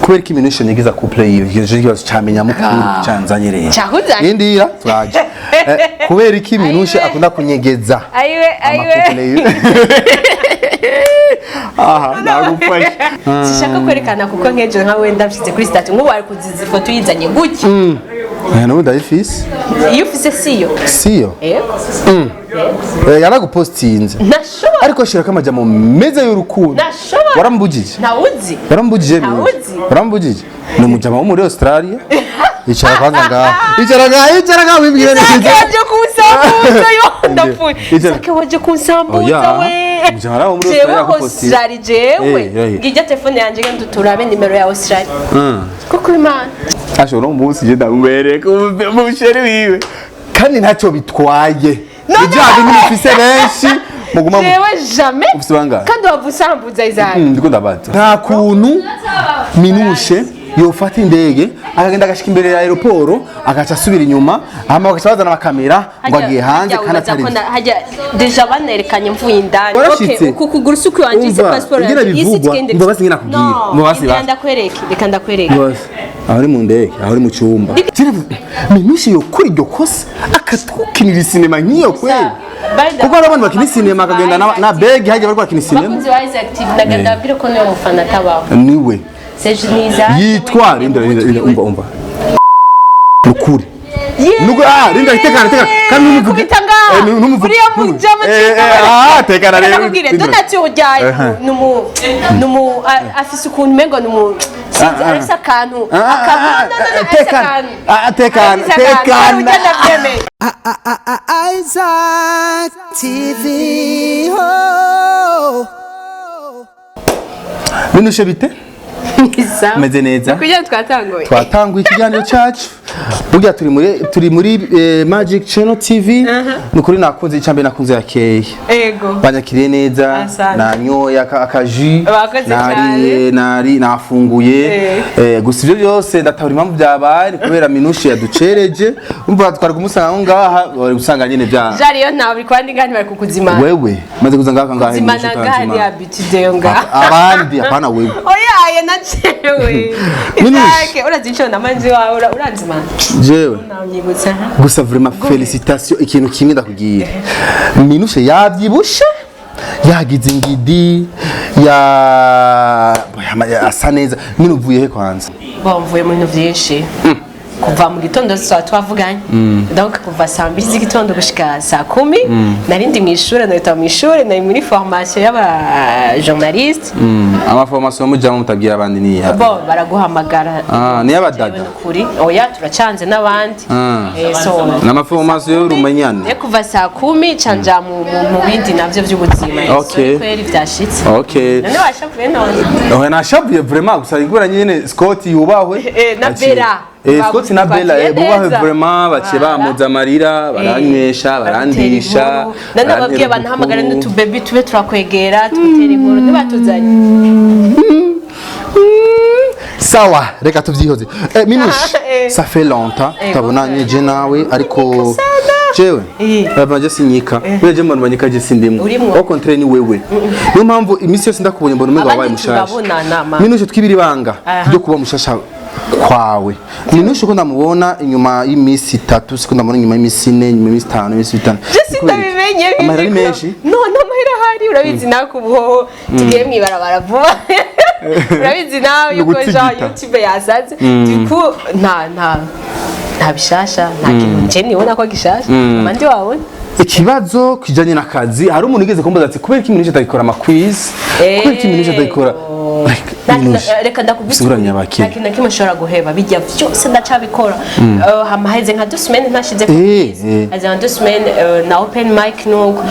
Kubera ko ibintu nyegeza couple yiwe, icyo kibazo camenya mukuru canzanye rero. Cakuzanye? Indira turaje. Kubera iki Minushe Ayiwe. akunda kunyegeza Ayiwe, ayiwe. ama couple yiwe? Aha nagufashe. Sishaka kwerekana, kuko nk'ejo nka wenda mshyize kuri statut, nk'ubu wari kuziza ifoto uyizanye gutya. N'ubu ndayifise. Iyo ufise siyo? Siyo. Yego. Yaragupostinze. Ntashobora. Ariko shirako amajambo meza y'urukundo. Ntashobora. Waramubujije? Ntawuzi. Waramubujije? Ntawuzi. Waramubujije? Ni umujama wo muri Australia. Icara kwanza ngaho, icara ngaho, icara ngaho, wibwire neza. Isake waje kunsambuza, yo ndapfuye. Icara. Isake waje kunsambuza. Oya. We. Umujama wo muri Jewe Australia yagupostinze. Australia, jewe. Ngijya telefone yanjye, ngende turabe nimero ya Australia, kuko Imana. Ashobora umunsi je ndamubereka umusheri wiwe, kandi ntacyo bitwaye. No, ibyaha no. bindi mufise benshi muguma Jewe jamais. Ufise bangahe? Kandi wava usambuza, Isaac. Ndiko ndabaza, nta kuntu Minushe yofata indege, akagenda agashika imbere ya aéroport, agaca asubira inyuma, hama bagaca bazana amakamera ngo agiye hanze, kandi atari byo. Hajya déjà banerekanye mvuye indani. Warashitse? Okay, uku kuguru si ukwiwanje, isi Umva, passport ingene yanjye, isi bivugwa, tugende. umva basi ingene nakubwira. No, Umva basi reka basi. ndakwereke, reka ndakwereke. Bose aho uri mu ndege, aho uri mu cyumba. Minushe yokora iryo kosa, akatukinira sinema nk'iyo kweli? By the Kuko hari abantu bakina sinema, akagenda na begi hajya, bariko bakina sinema. Abakunzi ba Isaac TV, ndagenda babwire ko niyo mufana atabaho. Niwe. Seje ni Isaac. Yitwa Linda, Linda, Linda, umva, umva, nukuri nuko, ah, Linda, tekana, tekana, kandi numuvuge. Kubita ngaha. Numuvuge. Uriya mujama. Ah, tekana rero. Ndakubwire, Linda. Donatien uryaye numu afise ukuntu umengo numu, sinzi, arafise akantu Ah, no, no, no, arafise tekana. akantu. Ah, tekana. Arafise akantu. Tekana. Urya ndavyemeye. Isaac TV. Oh. Minushe, bite? Sawa. Meze neza. Kugira twatanguye. Twatanguye ikiganiro cyacu. Burya turi muri Magic Channel TV. Nukuri nakunze, icyambere nakunze yakeye. Banyakiriye neza. Asante. Nanyoye akaji. Bakoze. Nariye, nari nafunguye. Gusa ibyo byose ndatahura impamvu byabaye, ni kubera Minushe yaducereje. Umva, twari kumusanga aho ngaha, bari gusanga nyine bya Jari yo ntawe kwandi ngani bari kukuzimana. Wewe maze kuza ngaha ngaha. Kuzimana Minushe ngaha ni utanzimana. habitude yo ngaha. Abandi hapana, wewe. Oya, na jewe. Minushe. Isaac, urazi ico namanje wawe uranzimana. Jewe. Nawunyibutsa. Gusa vraiment félicitation. Ikintu kimwe ndakubwira, Minushe yavyibushe, yagize ingidi ya asa neza. Minu, uvuye he kwanza? Bon, mvuye mu bintu vyinshi. Kuva mu gitondo tuba twavuganye, donc kuva saa 2 z'igitondo gushika saa 10 nari ndi mw'ishure, nahita mw'ishure, nari muri formation y'aba journaliste. Ama formation mujamo mutabwira abandi ni ya? Bon, baraguhamagara. Ah, ni y'abadada? Jewe nukuri oya, turacanze n'abandi. So Ni ama formation y'urumenyane. Rero kuva saa 10 canja mu bindi navyo vy'ubuzima. Okay. So, kweri vyashitse. None washavuye none? Oya, nashavuye vraiment, gusa ingura nyene Scott yubahwe. Na Bella. Scott na Bella, Twakiriye bubahwe neza. vraiment, baciye Voilà. bamuza amarira, baranywesha, barandisha. None ababwiye banahamagara n'utubebi tube turakwegera, tugutera inkuru, ntibatuzanye. Sawa, reka tuvyihoze. Minush, ça fait longtemps tutabonanye je nawe, ariko jewe bava je sinyika, burya je mbona banyika, je sindimwo. Urimwo. Au contraire, ni wewe, niyo mpamvu iminsi yose ndakubonye mbona umengo wabaye Abandi mushasha. turabonana, ma. Minushe, twibira ibanga ryo kuba mushasha kwawe. Minushe uko ndamubona inyuma y'iminsi 3, siko ndamubona inyuma y'iminsi 4, inyuma y'iminsi 5, iminsi 5. Je sindabimenye. Amahera ni menshi. No, n'amahera ahari, urabizi nawe ku buhoho tugiye mwibarabara vuba, urabizi nawe Ni yuko ugutigita. jean YouTube yasaze. Du coup nta bishasha, nta kintu je nibona ko gishasha, abandi wabona. Ikibazo kijanye n'akazi, hari umuntu ugeze kumbaza ati: "Kubera iki Minushe atagikora ama quiz? Kubera iki Minushe atagikora?" Like, Minushe, Reka ndakubwira, sigura nyabakire. nta kintu na kimwe ushobora guheba, bijya byose ndacabikora. Hama haheze nka 2 semaines ntashize ku quiz. Haheze nka 2 semaines, na open mic nuko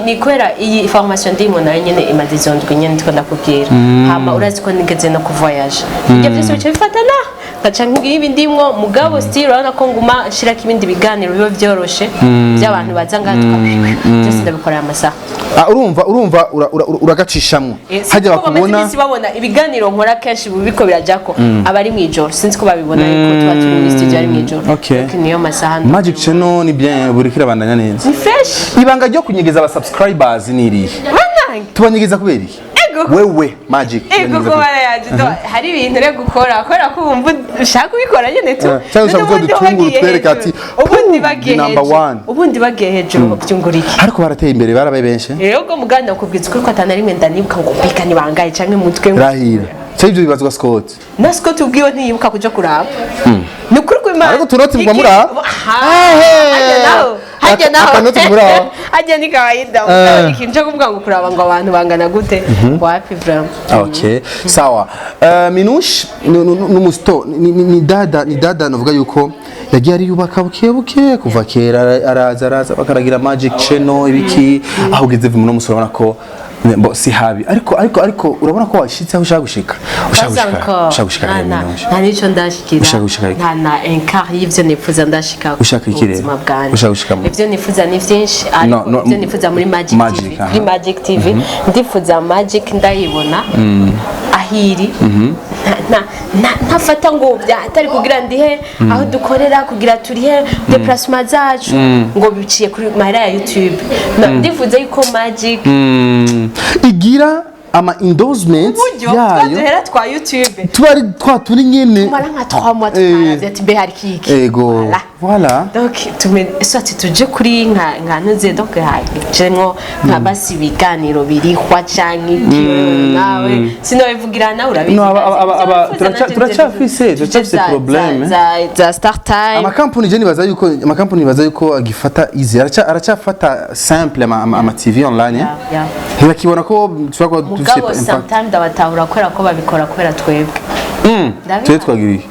ni kubera iyi formation ndimo nayo nyene imaze izo ndwi nyene ndiko ndakubwira. Hama urazi ko nigeze no kuvoyage, ibyo byose bica bifatana, nkaca ngibi ndimwo. Mugabo still urabona ko nguma nshirako ibindi biganiro biba vyoroshe by'abantu baza ngaha, byose ndabikora aya masaha. Ah, urumva uragacishamwo hajya Sinzi ko bamaze bakubona. iminsi babona ibiganiro nkora kenshi biko birajako aba ari mw'ijoro, sinzi ko babibona yuko tuba turi muri studio ari mw'ijoro. Okay. Donc niyo masaha. Magic Channel ni bien, buri kirabandanya neza. Ni fresh. Ibanga ryo kunyegeza aba subscribers ni irihe? Banange. Tubanyegeza kubera iki? Ego. Wewe Magic. Ego ko barayaje. Hari ibintu rero gukora kubera ko wumva ushaka kubikora nyene tu. Cyangwa ushaka Ubundi kuzodutungura bagiye utwereke hejuru. ati, Ubundi "Puh, bagiye ni number hejuru." one. Ubundi bagiye hejuru byungura iki? Ariko barateye imbere, barabaye benshi. Rero ubwo muganda ukubwiza ukuri ko atana rimwe ndanibuka ngo mbega ni bangahe canke mutwe ngo Rahira cyangwa ibyo bibazwa Scott. Na Scott ubwiwe ntiyibuka kuja kuraba. Ni ukuri kw'Imana. Ariko utunoti mugwa muraba. Aha, hajya naho, hajya naho. Akanoti muraba. Hajya ni kawaida. Ikintu cyo kuvuga ngo kuraba ngo abantu bangana gute, wapi vraiment. Okay, sawa. Minouche ni umusto ni dada navuga yuko yagiye ariyubaka buke buke kuva kera, araza araza bakaragira Magic Channel ibiki, aho ugeze vuba no musore urabona ko bo si habi, ariko urabona ko washitse aho ushaka gushika, ushaka Pas gushika encore. ushaka gushika Nta rero, Minouche. Nta n'ico ndashikira. Ushaka gushika iki? Nta na un quart y'ivyo nifuza ndashika Ushaka mu iki rero? buzima bwanje. Ushaka gushika Ivyo nifuza ni vyinshi, ariko No, no, ivyo nifuza muri Magic Magic, TV, aha. kuri Magic TV, ndifuza Magic ndayibona ahiri ntafata ngo atari kugira ndihe aho dukorera, kugira turihe déplacement zacu ngo biciye kuri mahera ya YouTube. Ndifuza yuko Magic Igira ama endorsement uburyo yayo twaduhera twa YouTube tuba ari twa turi nyene tumara nka 3 mois tutaravye ati mbe hari kiki. Ego. Voilà. Voilà. Donc tume soit tuje kuri nka ntuze, donc hajemwo nka basi ibiganiro birihwa canke iki, nawe sinobivugira, nawe urabizi. No, turacafise problème. Za Star Time. Amakampuni, je nibaza yuko amakampuni, nibaza yuko agifata easy, aracyafata simple ama TV online, eh? Yeah. Ntibakibona ko tushobora kuba dufise Mugabo impact. sometimes ndabatahura kubera ko babikora kubera twebwe. Ndabiha. Twe twagiriye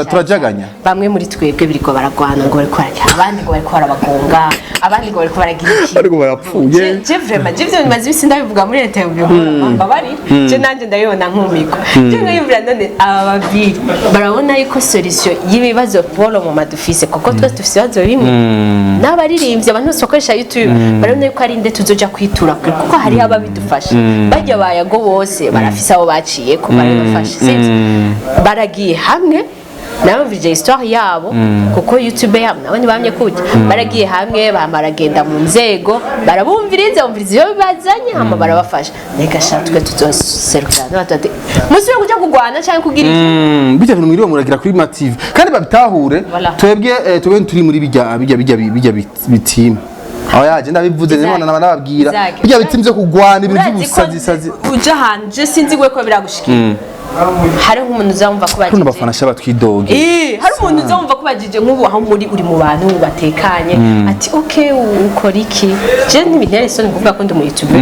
turajaganya. Bamwe muri twebwe biriko baragwana ngo bariko bararya, abandi ngo bariko barabagonga, abandi ngo bariko baragira iki. Ariko barapfuye. Je vraiment, je ivyo bimaze ibisi ndabivuga muri interview, mbabarira, je nanje ndabibona nkumiko, je nkayumvira none aba babiri barabona yuko solution y'ibibazo pour mu madufise, kuko twese dufise ibibazo bimwe n'abaririmbyi, abantu bose bakoresha YouTube, barabona yuko ari nde tuzoja kwitura kure, kuko hariho ababidufasha. Bajya bayago bose barafise abo baciye ko barabafasha, sivyo? Baragiye hamwe nabumvije histoire yabo, kuko YouTube yabo nabo ntibamye kujya, baragiye hamwe baragenda mu nzego, barabumviriza, bumviriza iyo bazanye, hama barabafasha. Neka sha twe tuzoserukira n'abatati musubire kuja kugwana cyangwa kugira iki. Bijya bintu mwiriwe muragira kuri ma TV kandi babitahure. Voilà. Twebwe twebwe turi muri bijya bitimu aho yaje ndabivuze Isaac. rero nababwira Isaac. bijya bitimu byo kugwana, ibintu Urazi ko by'ubusazi sazi. Uja ahantu, je sinzi gwe ko biragushikira, hari nk'umuntu uzamva ko Kuno bagije bafana sha batwidoge. Hari umuntu uzamva ko bagije nk'ubu aho muri uri mu bantu batekanye ati ok, ukora iki? Je ntibintera isoni kuvuga ko ndi mu YouTuber,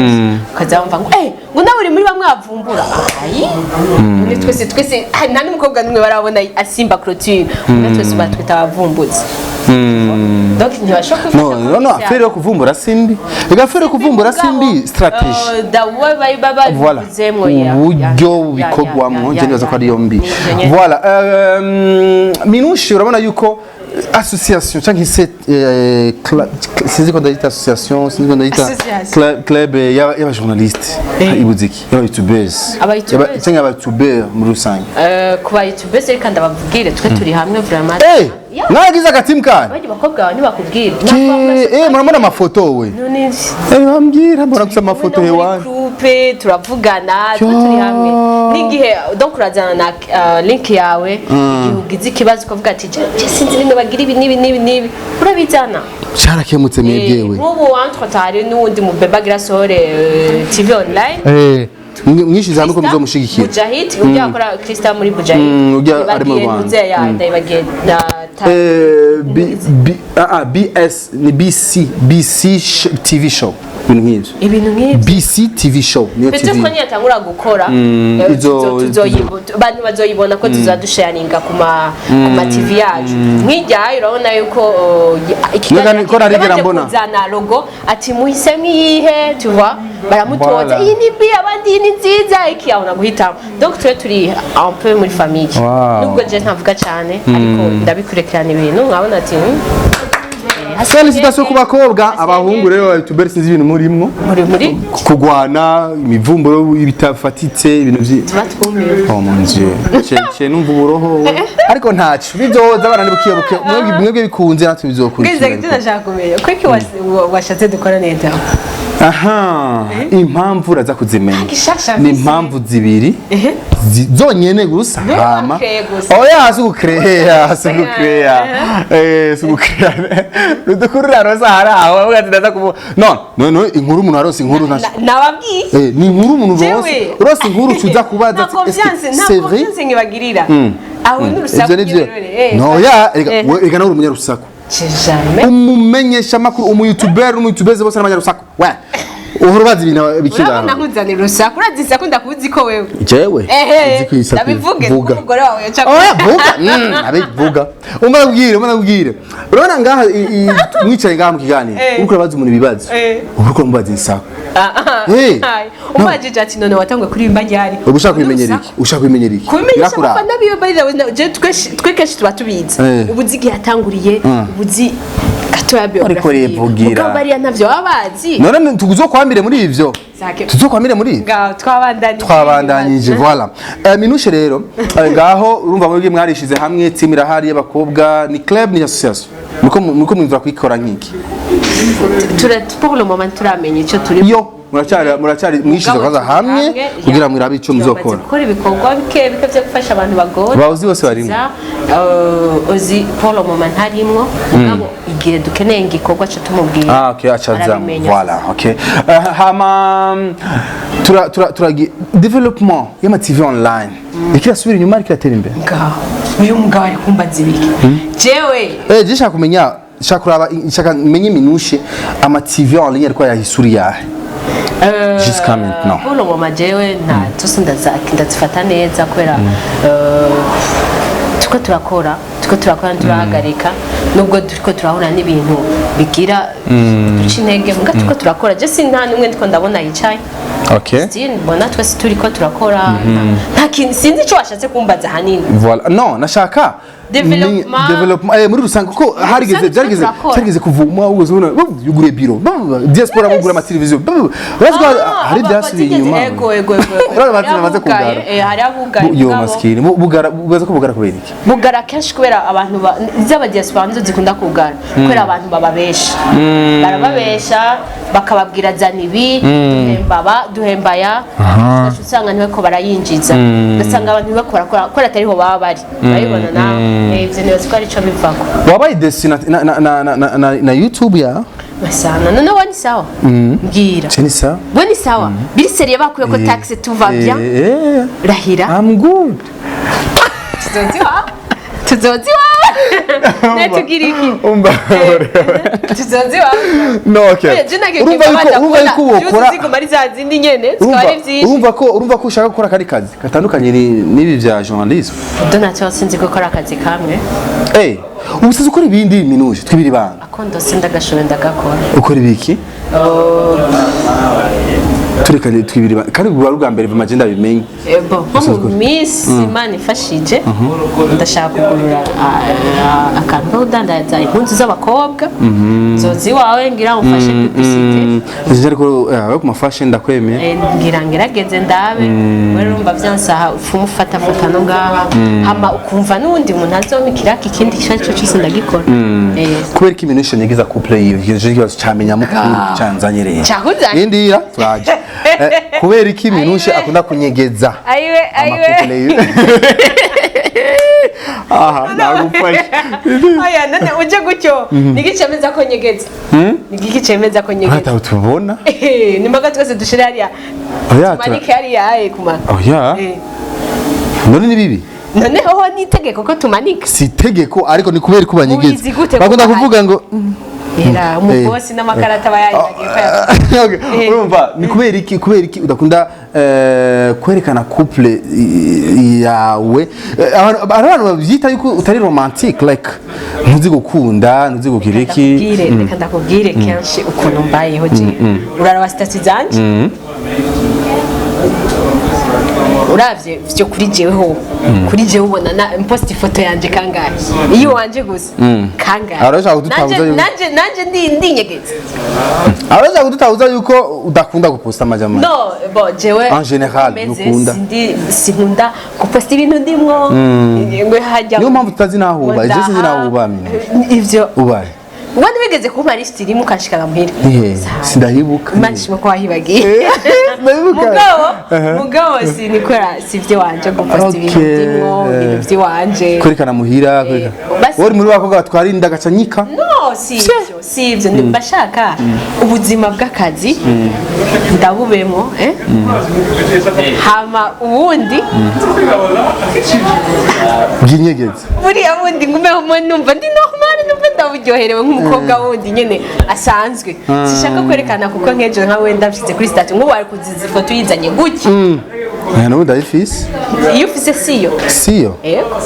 ukazamva ngo ngo nawe uri muri bamwe bavumbura. Ayi, none twese nta n'umukobwa n'umwe barabona asimba clôture, none twese batwita abavumbuzi, donc ntibashobora No, no, no, affaire yo kuvumbura simbi ega, affaire yo kuvumbura simbi, stratégie. Voilà, uburyo bikorwamwo je nibaza ko ariyo mbi. Voilà, Minouche, urabona yuko association cyangwa se sinzi ko ndayita association, sinzi ko ndayita Association. club y'abajournaliste ibuziki, y'abayoutubers. Aba youtubers. Cyangwa abayoutubers muri rusange. Ku ba youtubers, reka ndababwire, twe turi hamwe vraiment. Eh, mwaragize agatimu kanyu? Abandi bakobwa bawe ntibakubwira? Murabona amafoto we? None bambwira, mbona gusa amafoto no muri hewanyu. groupe turavugana, twe turi hamwe n'igihe, donc urazana na link yawe igihe ugize ikibazo ukavuga ati je sinzi bimwe bagira ibi n'ibi n'ibi n'ibi, urabizana. Cyarakemutse mwebwewe. Nk'ubu entre hari n'uwundi mu beba agira sohore TV online. Mwishize hamwe ko muzomushigikira. Mujahid ujya akora Krista muri Mujahid. Ujya ari mu Nibagiye Rwanda. ntuze ya ndayibagiye na B, B, BS ni BC BC TV show, ibintu nk'ibyo. Ibintu nk'ibyo. BC TV show niyo Peut-être TV. ko niyatangura gukora abantu bazoyibona ko tuzadusharinga ku ma TV yacu nk'ijyayo. Urabona yuko ikiganiro Ko narigera yabanje mbona. kuzana logo ati muhisemo iyihe, tu vois, baramutoza. Voilà. Iyi ni bi abandi iyi ni nziza, iki abona guhitamo. Donc twe turi un peu muri famille. Nubwo je ntavuga cyane, ariko ndabikurikirana ibintu nkabona ati Félicitations ku bakobwa. Abahungu rero, youtubers, sinzi ibintu murimwo. Muri Kugwana, imivumburo bitafatitse, ibintu vyi tuba twumiwe. Oh mon Dieu. Che numva uburoho we. Ariko ntaco bizoza, abana nibukiye buke mwebwe bikunze natwe Bwiza bizokurikira. icyo ndashaka kumenya, kuki washatse dukora neza? Aha, impamvu uraza kuzimenya. Gishasha Ni mfise. impamvu zibiri zonyene gusa. Niwe Hama wakeye gusa. Oya, sigukereya, sigukereya, sigukereya, rudukurira rosa hari aho avuga ati ndaza kuvuga. No, no, no, inkuru umuntu arose inkuru nta Nababwiye. Ni inkuru umuntu rose, Jewe. urose inkuru ucuza kubaza Nta ati, est-ce que confiance, nta c'est vrai? confiance nkibagirira aho n'urusaku. Ivyo nivyo. Nyene, No ya, reka reka, nawe uri umunyarusaku. Jamais. Umumenyesha makuru, umuyoutuber n'umuyoutubeuse bose n'abanyarusaku. We uhora ubaza ibintu Urabona, bikiraro. nkuzanira urusaku, urazi isaku ndakuzi ko wewe. Jewe Ehe, uzi ko isaku- ndabivuge kuko vuga. umugore wawe yaca. Oya, vuga. Abivuga, umva ndabwire, urabona ngaha mwicaye ngaha mu kiganiro, uriko urabaza umuntu ibibazo, uriko uramubaza insaku. Umubajije ati: "None watanguye kuririmba ryari?" Uba ushaka kubimenyera iki? Ushaka kubimenyera iki? Kubimenyesha Birakuraba. abafana biwe. By the way, je twe kenshi tuba tubizi. Ubuzi igihe yatanguriye, ubuzi gatoya Ariko biography. rivugira. Mugabo bariya ntavyo baba bazi. None tuzokwambire muri ivyo? Zake. Tuzokwambire muri ivyo? Ngaho twabandanije. Twabandanyije, voilà. Minushe rero, ngaho urumva mwebwe mwarishize hamwe, team irahari y'abakobwa, ni club, ni association, muriko mwumva kwikora nk'iki? Pour le moment turamenya icyo turi. Yo, muracyari mwishize kwanza hamwe kugira mwirabe ico muzokora. Gukora ibikorwa bike bike byo gufasha abantu bagoye. Bawuzi bose barimwo? Ozi pour le moment ntarimwo, mugabo igihe dukeneye igikorwa cyo tumubwira. Ah, okay, achaza. Arabimenya. Voilà, okay. Hama tura tura turagi développement y'ama TV online. Ikirasubira inyuma, ariko iratera imbere. Ngaho uyu mugabo ari kumbaza ibiki jewe? Je shaka kumenya, shaka kuraba, shaka menye Minushe, ama TV online ariko yahisuri yahe jusqu'à maintenant? Pour le moment jewe nta tusi ndazifata neza kubera turiko turakora, ntiturahagarika, nubwo turiko turahura n'ibintu bigira duca intege, muga turiko turakora. Je si nta n'umwe ndiko ndabona yicaye. Still mbona twese turiko turakora. Nta kintu, sinzi ico washatse kumbaza ahanini. Voilà. Non, nashaka Développement. Développement muri rusange, kuko harigeze Rusange byarigeze turakora. byarigeze kuvuma ubwo ubona yuguriye biro diaspora bugura ama television, urazi ko hari byasubiye inyuma. Ego, ego, ego. Urabona abantu bamaze kugara. Hari abugaye. Yo, mugabo. maskini bugara, bubaza ko bugara kubera iki? Bugara kenshi kubera abantu z'aba diaspora nizo zikunda kugara, kubera abantu bababesha, barababesha bakababwira: "Zana ibi, duhemba aba, duhemba aya." Ugaca usanga ntibako barayinjiza, ugasanga abantu ntibako barakora kubera atariho baba bari, urabibona nawe. Ivyo nibaza ko arico bivako. Wabaye déçu na YouTube ya? Masana, none we ni sawa, mbwira. C'est ça. We ni sawa, biri sérieux, bakuye ko taxe, tout va bien? Rahira. I'm good. Tuzozi iwawe, tuzozi iwawe, natugira iki? Umva. Tuzozi iwawe. No, okay. Urumva yuko wokora ziguma ari za zindi nyene, zikaba urumva ari vyinshi. Urumva ko ushaka gukora akandi kazi katandukanye n'ibi bya journalisme. Donateur, sinzi gukora akazi kamwe. Ubu sizi ukora ibindi, Minuje, twibiri banga. Akondo sindagashobe ndagakora. Ukora ibiki? Turekane, twibiri banga, kandi buba ari ubwa mbere vraiment ndabimenye. Bon, nko mu minsi Imana ifashije ndashaka kugurura akantu ko kudandaza impuzu z'abakobwa. Zozi iwawe ngira umfashe publicité. Nje ariko ku ma fashion ndakwemeye. Ngira ngerageze ndabe. Wewe urumva vyansaha ufumu ufata fata no ngaha, hama ukumva n'uwundi muntu azompa ikiraka, ikindi icyo ari cyo cyose ndagikora. Kubera ko Iminushe nyigiza couple yiwe, icyo kibazo camenya mukuru canzanye rero. Cakuzanye? Indira turaje. Kubera iki Minushe Ayiwe. akunda kunyegeza Ayiwe, ayiwe. ama couple yiwe? Aha nagufashe. Oya, none uje gutyo, niki cemeza ko nyegeza? Niki cemeza ko nyegeza? Hata tubona. Ni mbaga twese dushire hariya, Oya, tumanike hariya kuma. Oya. None ni bibi? Noneho ho ni itegeko ko tumanika? Si itegeko, ariko ni kubera ko banyegeza. Ubizi gute ko Bakunda bahari? kuvuga ngo Era umubosi n'amakarata aba yayibagiye ko Okay, urumva ni kubera iki udakunda kwerekana couple yawe? Hari abantu babyita yuko utari romantique, like ntuzi gukunda, ntuzi kugira iki. Ndakubwire, reka ndakubwire kenshi ukuntu mbayeho jewe. Uraraba statut zanje, uravye vyo kuri jewe ho, kuri jewe ubona na post ifoto yanje kangahe? Iyo wanje gusa kangahe? Arashaka kudutabuza Nanje ndinyegeza. Arashaka kudutabuza yuko udakunda guposta amajambo. No, bon, jewe En général, meze ntukunda. Sinkunda guposta ibintu ndimwo ngo hajya. Niyo mpamvu tutazi naho uba. Ivyo sinzi naho uba, Minuje. Ivyo Ubaye Ubundi wigeze kumpa list rimwe ukanshikana muhira? Eh, sindahibuka. Imana ishimwe ko wahibagiye. Ndahibuka. Mugabo sinikora, si ivy'iwanje guposta ibintu ndimwo, ibintu vy'iwanje. Kwerekana muhira, kwerekana. Basi- Wowe uri muri bakobwa batwara inda agacanyika. No, si ivyo, si ivyo. Mba shaka ubuzima bw'akazi ndabubemo, eh? Hama ubundi Bw'inyegezi. Buriya bundi ngumeho numva ndi normal, numva ndaburyoherewe nk'umukobwa wundi nyene asanzwe. Sishaka kwerekana, kuko nk'ejo nka wenda mshyize kuri statut, nk'ubu wari kuziza ifoto uyizanye gutya. Aya nawe ndayifise. Iyo ufise siyo. Siyo. Yego.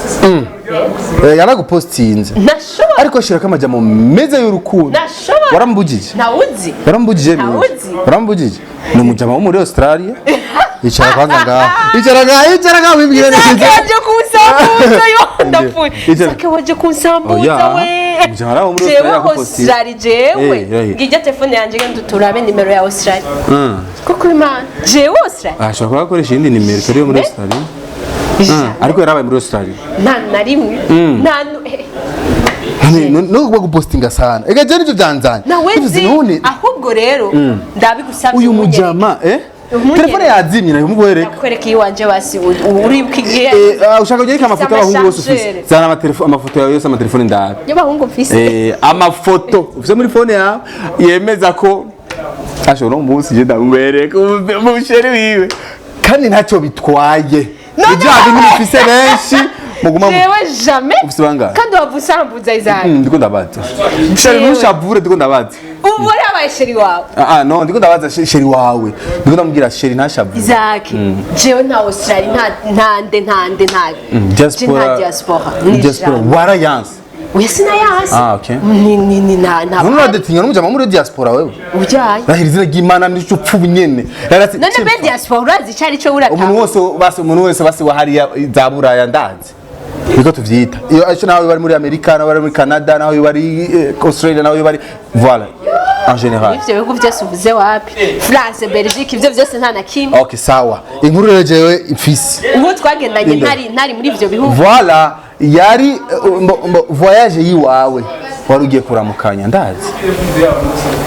Eh, yaragupostinze. Ntashobora. Ariko shirako amajambo meza y'urukundo. Ntashobora. Waramubujije? Ntawuzi. Waramubujije? Ntawuzi. Waramubujije? Ni umujama wo muri Australia. Icara kwanza ngaho, icara ngaho, icara ngaho, wibwire neza. Sake waje kunsambuza, yo ndapfuye. Icara. Sake waje kunsambuza. Oya. We. Umujama wo muri Jewe Australia yagupostinze. Australia, jewe. Eh, eh. Ngijya telefone yanje, ngende turabe nimero ya Australia. Kuko Imana, jewe Australia. Ashobora kuba akoresha iyindi nimero itari iyo muri Australia. Ariko yarabaye muri Australia. Nta na rimwe, nta No kuba gupostinga sana, ega je nivyo byanzanye. Nawe Bivuze nzi. none Ahubwo rero ndabigusabye, uyu umunyereke. mujama, eh. Umunyereke. Telefone yazimye, nayo mugwereka. Ndakwereka iwanje basi, uribuka igihe Eh, ah, ushaka kugereka amafoto y'abahungu bose ufise? Amachargeur. Zana amatelefone, amafoto yawe yose, amatelefone ndabe. Y'abahungu mfise? Eh, amafoto ufise muri phone yawe yemeza ko ashobora no munsi je ndamubereka umuchéri wiwe, kandi ntacyo bitwaye. None Ibya bintu bifise benshi muguma Jewe jamais. Ufise bangahe? Kandi wava usambuza izanjye. Ndiko ndabaza chéri. Jewe. Ntushavure, ndiko ndabaza. Ubu urabaye chéri wawe? Ah ah, no, ndiko ndabaza chéri wawe, ndiko ndamubwira chéri ntashavure. Isaac, jewe nta Australia, nta ntande ntande nta Diaspora. Je nta diaspora ni Diaspora. jamais. Warayanse? Oya, sinayanse. Ah, okay. Ni nta None uradetinya n'umujama muri diaspora wewe? Ujyaye. Rahira izina ry'Imana nico upfa nyene. None be diaspora urazi icyo ari cyo? Umuntu Urataha. wese basi, umuntu wese basi wa hariya za Buraya ndazi niko tuvyita. Iyo aco nawe bari muri Amerika, nawe bari muri Canada, nawe bari Australia, nawe bari, voilà, en général. Ivyo bihugu byose uvuze wapi? France, Belgique, ivyo byose nta na kimwe. Okay, sawa. Inkuru rero jewe mfise, Ubu twagendanye Inde. ntari muri ivyo bihugu. Voilà, yari mbo voyage yiwawe, wari ugiye kuramukanya, ndazi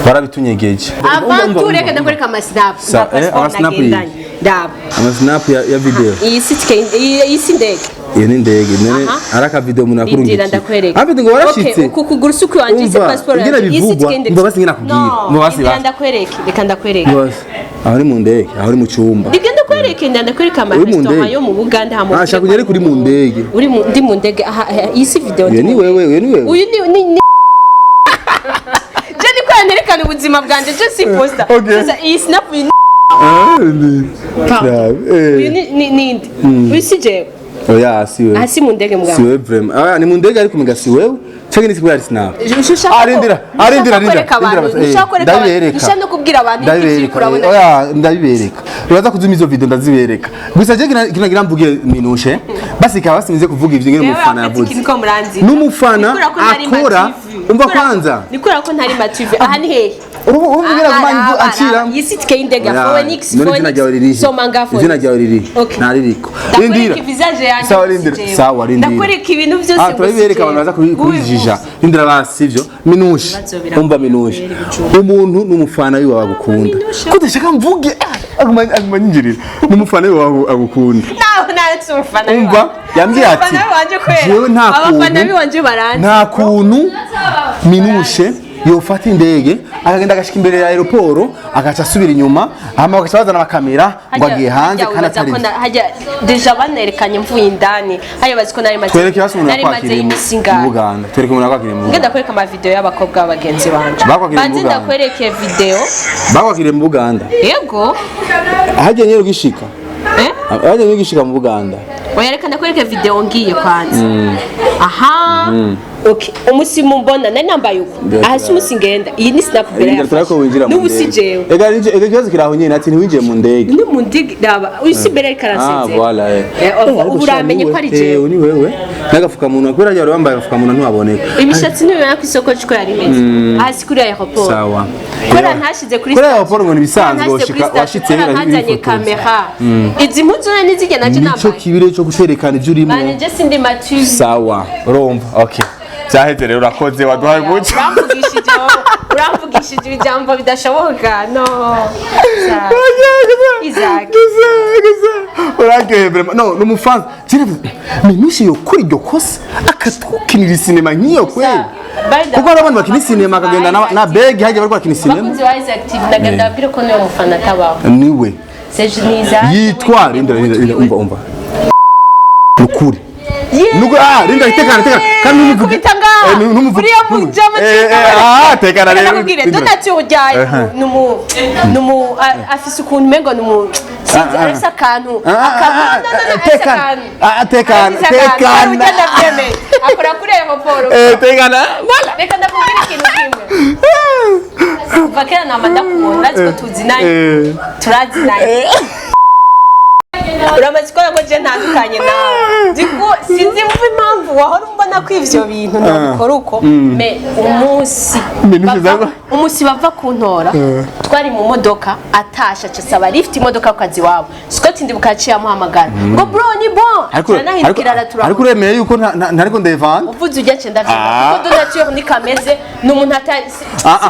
warabitunyegeje. Avant tout, reka ndakwereka amasnap na passport Amasnap. nagendanye. Ndaba. Amasnap ya video. Iyi si tike, iyi si indege. Iyo ni indege none? Aha. Ari akavideo umuntu Rindira. akurungikiye. Ndakwereka. Afite ngo warashitse. Okay, uku kuguru si ukwanjye, isi Umva, passport ingene yanjye. Iyi si bivugwa, tike y'indege. umva basi ngene nakubwira. No, Umva basi rindira. basi. Ndakwereke, reka ndakwereke. Umva basi. Aho uri mu ndege, aho uri mu cyumba. Reka ndakwereke, ndakwereka Uri mu amaresitora ndege? yo mu Buganda hamwe. Ah, shaka ugere kuri mu ndege. Uri mu ndi mu ndege aha, aha, iyi si video. Iyo Ndi ni mu wewe, iyo ni wewe. Uyu ni je niko yanerekana ubuzima bwanje, je si posta. Okay. Sasa iyi snap, uyu ni Ah, ni uyu ni ninde? Uyu si jewe. Oya, si wewe. Aha si mu ndege mugabo. Si wewe vraiment. Ah, ni mu ndege ariko muga si wewe. Cyangwa ni kubera snap. Ushaka Ah, rindira, ah, rindira, rindira, kwereka abantu, rindira, ushaka kwereka abantu, ndabibereka. ushaka no kubwira abantu ibyo uriko Ndabibereka. urabona. Oya, ndabibereka. Uraza kuzuma izo video, ndazibereka. Gusa je kinagira mvuge minushe. Basi kaba basimize kuvuga ivyo ngene Jewe umufana afite yavuze. ikintu ko muranzi. N'umufana Ni kubera ko ntari akora mative. umva Ni kubera ko- kwanza. Ni kubera ko ntari mative. Aha ni hehe? Urubu urubu Aha, kugira acira. iyi si tike y'indege ya Oya, Phoenix. none izina ryawe ririhe? Soma ngaho. Izina ryawe ririhe? Okay. Ntaririko. Ndakwereka visage yanjye. Sawa, Ngo si rindira. jewe. Sawa, rindira. Ndakwereka ibintu byose Ah, ngo si turabibereka abantu jewe. baza kubijija. Rindira basi ivyo. Minushe. Ibibazo birakomeye. Umva minushe. Umuntu n'umufana wiwe agukunda. Minushe. Kudashaka mvuge. Ah, aguma nyinjirira. N'umufana wiwe agukunda. Nawe naretse umufana Umva, wiwanje. yambwiye ati, Umufana wiwanje kwera. jewe nta Abafana kuntu- biwanje baranzi. Nta kuntu Minushe yofata indege akagenda agashika imbere ya aéroport, agaca asubira inyuma, hama bagaca bazana amakamera ngo agiye hanze kandi atari Hajya hajya déjà banerekanye mvuye indani, hajya bazi ko nari maze Twereke hasi umuntu nari maze yakwakiriye mu iminsi ingahe. mu Buganda. Twereke umuntu yakwakiriye mu Nge Buganda. ndakwereka amavideo y'abakobwa b'abagenzi banje. Bakwakiriye mu Banze Buganda. ndakwereke video. Bakwakiriye mu Buganda? Yego. Hajya nyine ugishika? Eh. Hajya nyine ugishika mu Buganda? Oya, reka ndakwereke video ngiye kwanza. Aha, okay, umusi mumbona nari nambaye uko. Aha si umusi ngenda, iyi ni snap mbere. Rindira turako winjira mu N'ubu si ndege. jewe. Ega ikibazo kiri aho nyine, ati ntiwinjiye mu ndege. Ni mu ndege, raba uyu si mbere ariko Ah, arasezera. voilà, eh. Ubu uramenye ko ari jewe. Ni wewe n'agafukamunwa, kubera wari wambaye agafukamunwa ntiwaboneka. Imishatsi ntibibona ku isoko ko yari imeze. Aha si kuri aéroport. Sawa. Kubera ntashyize kuri Kuri statut. aéroport ngo ni ibisanzwe. Kubera ntashyize kuri statut, washitse kubera ntazanye kamera, izi mpuzu none nizigena naje Nico nambaye. kibire cyo guterekana ibyo urimo. Banje je sindi mature. Sawa, urumva, okay, byaheze rero, urakoze waduhaye umuco. Uramvugishije. Wamvugishije ibijambo bidashoboka, no. Isaac. Gusa gusa uraryoheye vraiment. No, ni umufansi. Minouche yokora iryo kosa akatukinira sinema nk'iyo kweli? Kuko hari abantu bakina sinema akagenda na begi hajya bari bakina sinema. Abakunzi ba Isaac TV, ndagenda babwire ko niyo mufana atabaho. Niwe. Seje ni Isaac. Yitwa Rinda, Rinda, Rinda, umva, umva, nukuri. Nuko Rinda, tekana, tekana, kandi ntumuvuge. Kubita ngaha. Ntumuvuge. Uriya mujama. Ah, tekana rero. Ndakubwire, Rinda. Donatien ujyaye numu afise ukuntu umengo numu, sinzi, arafise akantu no, no, no, arafise Tekana. akantu. Ah, tekana. Arafise akantu. Tekana. Ujya ndabyemeye, akora kuri aéroport. Tekana. Voilà. Reka ndakubwire ikintu kimwe. Kuva kera nama ndakubona, urazi ko tuzinanye. Turazinanye. Uramaze kubona ko je ntandukanye nawe. Ndiko sinzi mva impamvu wahora umbona ko ivyo bintu nabikora uko, mais umunsi Minouche umunsi bava kuntora, twari mu modoka, atasha aca asaba lift, imodoka ku kazi iwabo. Scott ndibuka yaciye amuhamagara ngo: "Bro, ni bon." Ariko Turanahindukira aratura. Ariko uremeye yuko ntariko ndevana? Uvuze ujya ce ndavyumva, kuko Donature ni kameze, ni umuntu atari si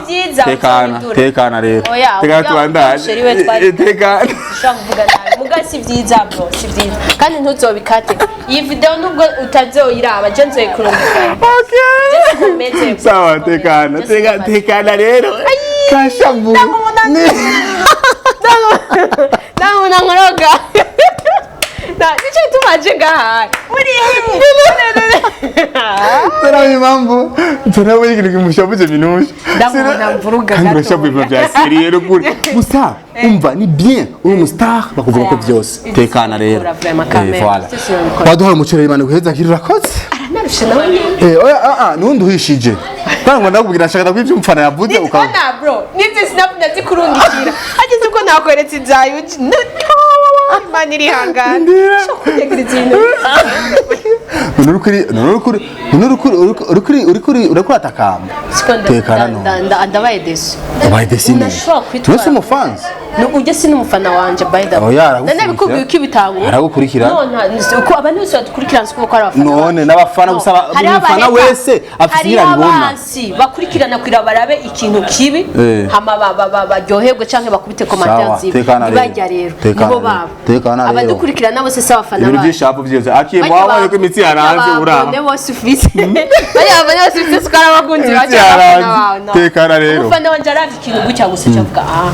byiza. Tekana. Uzobindura. Tekana rero. Oya, tekana. oya, Tubandanye. chéri we twari Tekana. Ushobora kuvuga nabi, muga si vyiza bro, si vyiza, kandi ntuzobikate iyi video nubwo utazoyiraba, je nzoyikurungika. Okay. Komeze. Sawa, tekana, tekana, tekana rero. Kashavu. Ndamubona nkoroga. Nico gituma aje ngaha muri Turabe impamvu, turabe ikintu kimushabuje Minouche. Ndamubona mvuruga Kandi gato. urashavuye ibintu bya sérieux rukuri. Gusa umva, ni bien, uri umu star, bakuvuga ko Oya. byose. Ibyo Tekana rero. sinabikora vraiment, quand même. Voilà. Ibyo sinabikora. Waduhaye umuco rero, Imana iguheza akiri, urakoze. Narushe nawe nyene. Oya, nundi uhishije. Kandi ngo ndakubwira, nshaka ndakubwira umfana yavuze ukaba. Ona bro, nizi snap ndazikurungikira, ageze uko nakweretse ibyawe, Imana irihangana. Ndira. Ushobora kunyegereza ibintu. None uri kuri none uri kuri uri kuri atakamba. Tekana no. Ndabaye déçu. Ubaye déçu. Unashobora kwitwara. None umufansi? No, ujya si n'umufana wanje, by the way. Oya, aragukurikira. Nabikubwiye uko ibitangura. Aragukurikira. No, uko abantu bose badukurikirana siko ko ari abafana None bacu. n'abafana No. gusa Hariho umufana abareka, wese afise hariho ingene abibona. abansi bakurikirana kugira barabe ikintu kibi, hama baryoherwe canke bakubite commentaire Sawa, zibi. tekana rero. Ntibajya rero Tekana nibo rero. babo. Tekana rero. Abadukurikirana bose si abafana Ibintu bacu. by'ishapu byose akiye mwabonye ko imitsi yaranze uraha. Bajya bose ufise, bajya abone bose ufise, siko ari abakunzi Imitsi bacu, abafana yaranze. bawe, no. Tekana rero. Umufana wanje aravye ikintu gutya gusa acavuga: "Ah,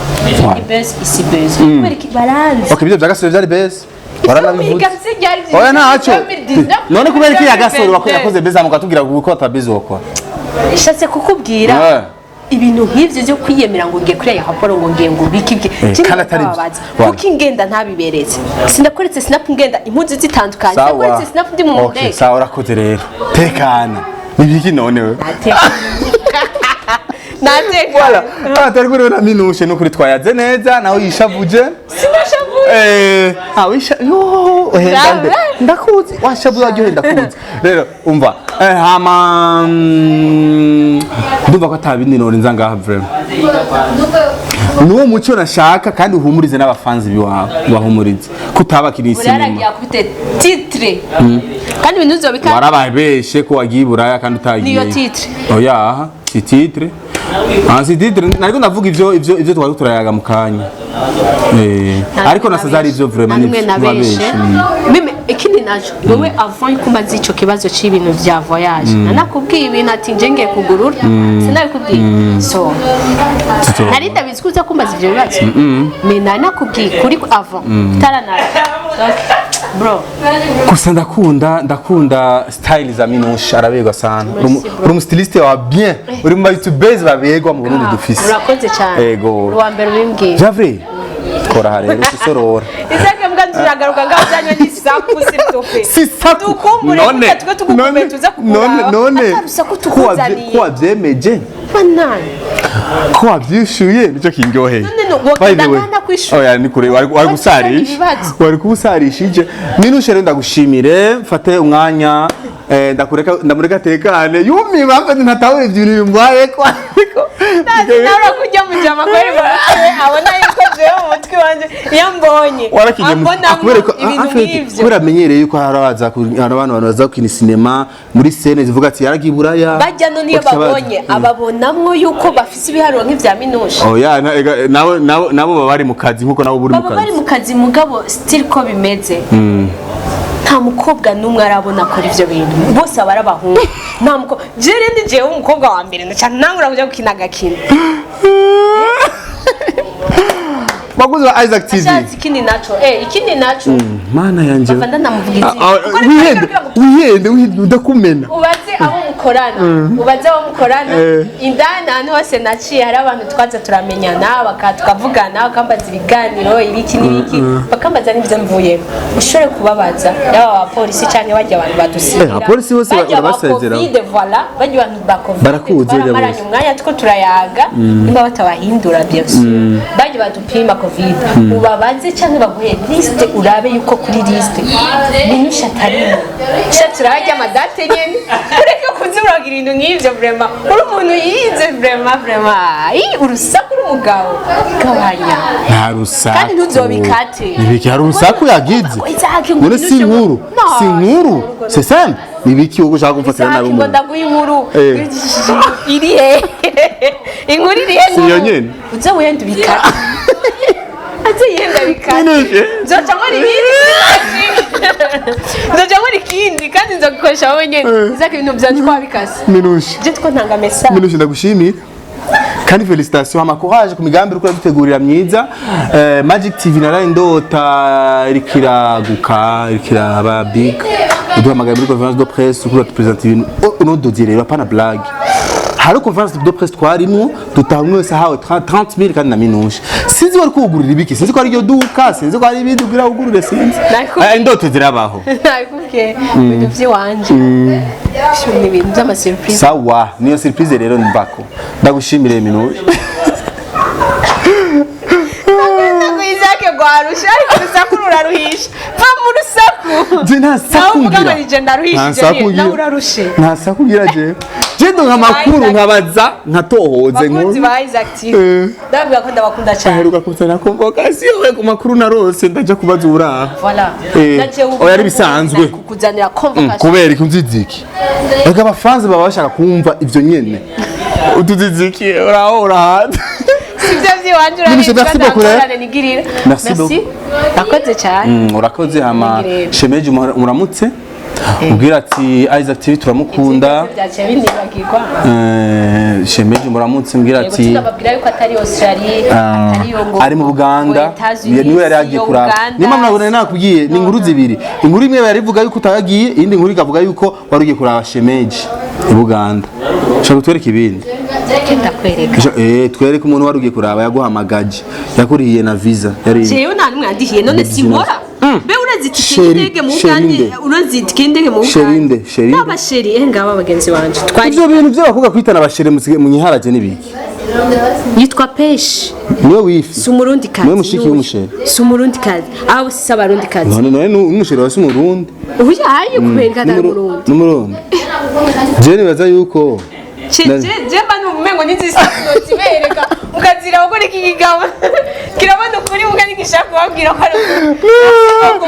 ni buzz, isi buzz." Kubera iki baranzi? Okay, ibyo bya Gasore byari buzz. Waranabivuze. Oya. Oya, ntacyo. None kubera iki ya Gasore yakoze buzz mukatubwira ko atabizi wokora? Ishatse kukubwira ibintu nk'ivyo byo kwiyemera ngo ngiye kuri aéroport, ngo ngiye, ngo biki biki. Kandi atari byo. Kuko ingenda ntabiberetse, sinakweretse snap ngenda impuzu zitandukanye, sinakweretse snap ndi mu Okay, ndege. sawa, urakoze rero. Tekana. Ni biki none we? Nateka. Voilà. Atari kuri na Minouche, nukuri twayaze neza, nawe yishavuje. Sinashavuye. Wisha yo uhenda nde? Ndakuzi, washavuye waryohe, ndakuzi. Rero umva, hama ndumva ko atabindi none nza ngaha vraiment. Nuwo muco nashaka, kandi uhumurize n'abafanzi biwawe, ubahumurize kutabakiriye sinema. Buraragiye akubite titre, kandi ibintu uzobika. Warababeshe ko wagiye i Buraya kandi utagiye. Niyo titre. Oya, si titre. Ah, si titre, nariko ndavuga ivyo twari turayaga mu kanya. Ariko nasaza ari ivyo vraiment. Namwe nabeshe. Nibabeshe. Mime ikindi naco, wewe avant kumbaza ico kibazo c'ibintu vya voyage, nanakubwiye ibintu ati nje ngiye kugurura, sinabikubwiye? So nari ndabizi ko uza kumbaza ivyo bibazo, mais nari nakubwiye kuri avant utaranara. Donc bro. Gusa ndakunda style za Minouche, araberwa sana. Merci, bro. Uri umu styliste wa bien, uri mu youtubers baberwa mu Burundi dufise. Urakoze cyane. Ego. Uwa mbere ubimbwiye. Javre, kora aha rero usisorora. Isaac mbwa, nziragaruka ngaho uzanywe n'isaku, s'il te plaît. Si saku. Dukumbure gutya, twe tugukumbuye, tuza kukuraba. None Ata rusaku tukuzaniye. ko wavyemeje, Banani. ko wavyishuye, nicyo kindyoheye. None no, wogenda By the way, ngana kwishura. oya, ni kure wari gusarisha. Ibibazo. Wari kubusarishije. Minouche rero, ndagushimire, mfate umwanya, ndakureka, ndamureka atekane yumiba, mfate ntatahura ibyo bintu bimbaye ko ariko Nawe kujya mu jama kweri mu mutwe abona yuko Jewe mu mutwe wanje iyo mbonye Warakinye ambonamwo kubera ko ibintu en fait, nk'ivyo. Kubera amenyereye yuko hari abaza hari abantu baza gukina sinema muri scène zivuga ati yaragiye Buraya. Bajya no niyo Baca babonye ababonamwo yuko bafise ibiharuro nk'ivya Minushe. Oya, nabo baba bari mu kazi nkuko nabo buri mu Baba bari kazi. mu kazi, mugabo still ko bimeze, nta mukobwa n'umwe arabona akora ivyo bintu. Bose aba ari abahungu, nta mukobwa. Je rero ndi jewe umukobwa wa mbere ndaca ntangura kuja gukina agakino. Bakunzi ba Isaac TV. Ashatse ikindi naco Mana yanje. Bava ndanamuvuga izina. Ah, ah, Kuko ariko wihende ariko kugira ngo wihende wihende, udakumena. Ubaze abo mukorana, ubaze abo mukorana. Indani ahantu hose naciye hari abantu twaza turamenyana, tukavugana, bakambaza ibiganiro ibiki n'ibiki, bakambaza n'ibyo mvuyemo. Ushobore kubabaza, yaba abapolisi cyangwa bajya abantu badusigira. Abapolisi bose bajya ba urabasezera. Covid, voilà, bajya abantu ba Covid. Barakuzi bajya Twaramaranye bose. umwanya two turayaga, nimba batabahindura, bien sûr bajya badupima Covid. Ubabaze cyangwa baguhe liste, urabe yuko kuri liste Minushe atarimo. Sha, turarya amadate nyene, ureke kuzuragira ibintu nk'ivyo. Vraiment uri umuntu yize, vraiment, vraiment. Ii, urusaku rw'umugabo, gabanya. Nta rusaku. Kandi ntuzobikate. Nibiki, hari urusaku yagize? Isaac, ngo None si Minushe inkuru? No, Si inkuru, c'est simple. Nibiki wowe ushaka kumfatira Isaac, nabi ngo umuntu? ndaguha inkuru. Iri he inkuru? Iri he? Si iyo nyene? Uze wenda ubikate, aze yenda bikate. Minushe. Nzoca nkora ibindi, nzoca nkora ikindi kandi nzogikoresha wowe nyene. Isaac, ibintu vyanje twabikase. Minushe. Je two ntanga message. Minushe, ndagushimira kandi félicitations, hama courage ku migambi uriko uradutegurira myiza. Magic TV naraye ndota iriko iraguka, iriko iraba big. Uduhamagaye muri conférence de presse uriko uratupresenta ibintu. Uno dossier rero, apana blague. Hari conférence de presse twarimwo, dutaha umwe wese ahawe 30 000 kandi na Minushe. Sinzi wari kuwugurira ibiki, sinzi ko ari iryo duka, sinzi ko ari ibindi ugira wugurure, sinzi. Nakubwiye. Indoto zirabaho. Nakubwiye ibintu by'iwanje ni ibintu by'amasurprise. Sawa, niyo surprise rero mbako. Ndagushimire, Minushe. Ntabwo Isaac rwarusha, ariko urusaku ruraruhisha. Va mu rusaku. Je nta saku Nawe uvuga ngo ngira. ni je ndaruhishije. Nta saku nyine, ngira. nawe urarushe. Nta saku ngira jewe. Je ndonka amakuru nkabaza, nkatohoze. Bakunzi Nkuru. ba Isaac TV, ndababwira ko ndabakunda cyane. Aheruka kuzana convocation we ku makuru narose, ndaja kubaza uraha. Voilà. Naje ubu Oya, ari bisanzwe. kukuzanira convocation. Kubera iki unziziki? Ega abafanzi baba bashaka kumva ivyo nyene. Utuziziki uraho urahata. Sibyo by'iwanje. Minushe, merci beaucoup, rero. Urabizi nigirira. Merci beaucoup. Nakoze cyane. Urakoze hama Nigirira. shemeje umuramutse. Ubwira ati Isaac TV turamukunda. Byaciye binibagirwa. Shemeje umuramutse, mbwira Yego, ati tunababwira yuko atari Australia, atari yo ngo ari mu Buganda. ngo Etats-Unis, Niwe yari yagiye yo kuraba. Uganda. Niyo mpamvu nabona nakubwiye ni inkuru zibiri. Inkuru imwe yari ivuga yuko utayagiye, iyindi nkuru ikavuga yuko wari ugiye kuraba shemeje i Buganda. Ushaka kutwereka ibindi? Ndakwereka. Twereke umuntu wari ugiye kuraba yaguhamagaje, yakurihiye na visa yari. Jewe nta n'umwe yandihiye, none sinkora? Mbe urazi itike Chéri, y'indege mu chéri Uganda? nde? Urazi itike y'indege mu Uganda? Chéri nde? Chéri nde? N'abachéri, ngaba bagenzi banje twari. Ivyo bintu by'abakobwa kwitana abachéri musigaye munyiharage n'ibiki? Yitwa Peshi. Niwe wifi? Si umurundi kazi. Niwe mushiki w'umuchéri? Si umurundi kazi, abo si abarundi kazi. None n'umuchéri wawe si umurundi? Ubu yaye kubera ko atari umurundi. N'umurundi. Je nibaza yuko Je mba numengo nizisanozibereka mukazira gukora iki kigabo kirabona ukuri, muga nigishaka kubabwira ko ari ukuri.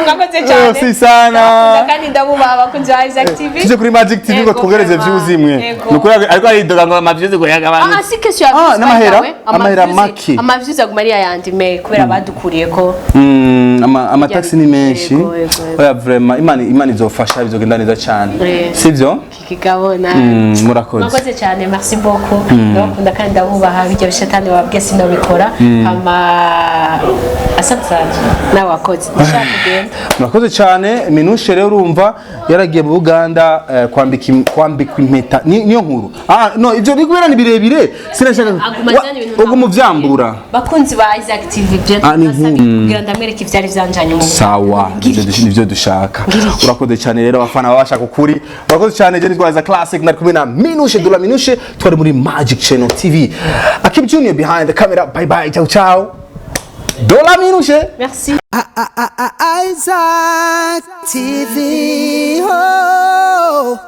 Mwakoze cyane. Merci sana. Ndabakunda kandi ndabubaha, abakunzi ba Isaac TV. Tuje kuri Magic TV ngo Yego, twongereze vraiment. views imwe. Yego. Nukuri ariko aridoga ngo amaviews ngo yagabanutse. Ah, si question ya Ah, views, n'amahera? by the way. Amahera Ama-views- make. Ama-views aguma ari ayandi me kubera badukuriye ko Amataxi ni menshi. Yego, yego, yego. Oya, vraiment Imana izofasha, bizogenda neza cyane. Sivyo? Iki kigabo na Murakoze. Mwakoze cyane, merci beaucoup. Ndabakunda kandi ndabubaha. Bijya bishatani wabwiye sinabikora. Hama asante sana, nawe wakoze, ndashaka kugenda. Murakoze cyane. Minushe rero urumva yaragiye mu Buganda, kwambikwa impeta. Niyo nkuru. Ah no, ivyo biri kubera ni birebire, sinashaka. Aguma azana ibintu. Uguma uvyambura. Bakunzi ba Isaac TV, byo Ah, ni nasabye nkuru. kugira ndamwereke ivyari vyanjanye mu Sawa, nivyo dushaka. Urakoze cyane rero, abafana baba bashaka ukuri. Urakoze cyane. Je nitwaza Classic, nari kumwe na Minushe Dula Minushe, twari muri Magic Channel TV. Akib Junior behind the camera. Bye bye, ciao ciao. Dola Minushe. Merci. Isaac TV. Oh.